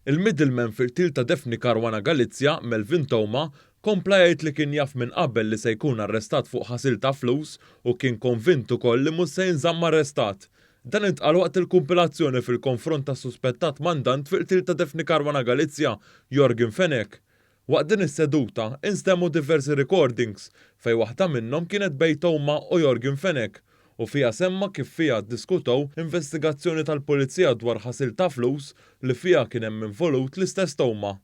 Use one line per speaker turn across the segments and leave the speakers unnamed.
Il-middleman fil-qtil ta' Daphne Caruana Galizia, Melvin Theuma, kompla jgħid li kien jaf minn qabel li se jkun arrestat fuq ħasil ta' flus u kien konvint ukoll li mhux se jinżamm arrestat. Dan intqal waqt il-kumpilazzjoni fil-konfront tas-suspettat mandant fil-qtil ta' Daphne Caruana Galizia, Yorgen Fenech. Waqt din is-seduta, instemgħu diversi recordings fejn waħda minnhom kienet bejn Theuma u Yorgen Fenech u fiha semma kif fiha ddiskutew investigazzjoni tal-Pulizija dwar ħasil ta' flus li fiha kien hemm involut l-istess Theuma.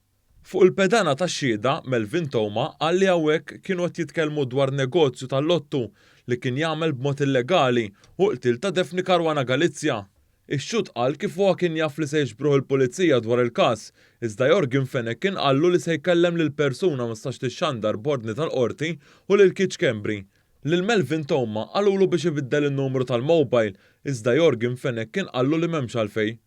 Fuq il-pedana tax-xhieda, Melvin Theuma qal li hawnhekk kienu qed jitkellmu dwar negozju tal-lottu li kien jagħmel b'mod illegali u l-qtil ta' Daphne Caruana Galizia. Ix-xhud qal kif huwa kien jaf li se jiġbruh il-Pulizija dwar il-każ, iżda Yorgen Fenech kien qallu li se jkellem lil persuna ma tistax tixxandar b'ordni tal-Qorti u lil Keith Schembri. Lil Melvin Theuma qalulu biex ibiddel in-numru tal-mobile, iżda Yorgen Fenech kien qallu li m'hemmx għalfejn.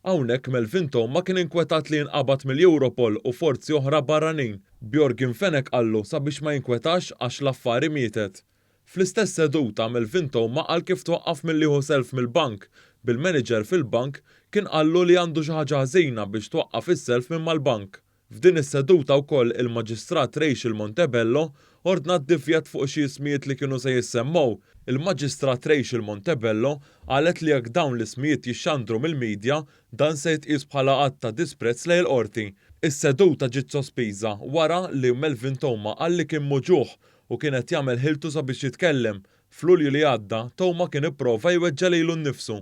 Hawnhekk Melvin Theuma kien inkwetat li jinqabad mill-Europol u forzi oħra barranin, b'Yorgen Fenech qallu sabiex ma jinkwetax għax l-affari mietet. Fl-istess seduta, Melvin Theuma qal kif twaqqaf milli jieħu self mill-bank, bil-manager fil-bank kien qallu li għandu xi ħaġa ħażina biex twaqqaf is-self minn mal-bank. F'din is-seduta wkoll il-Maġistrat Rachel Montebello ordnat divjet fuq xi ismijiet li kienu se jissemmew. Il-Maġistrat Rachel Montebello qalet li jekk dawn l-ismijiet jixxandru mill-media, dan se jitqies bħala att ta' disprezz lejn il-Qorti. Is-seduta ġiet sospiża wara li Melvin Theuma qal li kien muġugħ u kien qed jagħmel ħiltu sabiex jitkellem. F'Lulju li għadda, Theuma kien ipprova jweġġa' lilu nnifsu.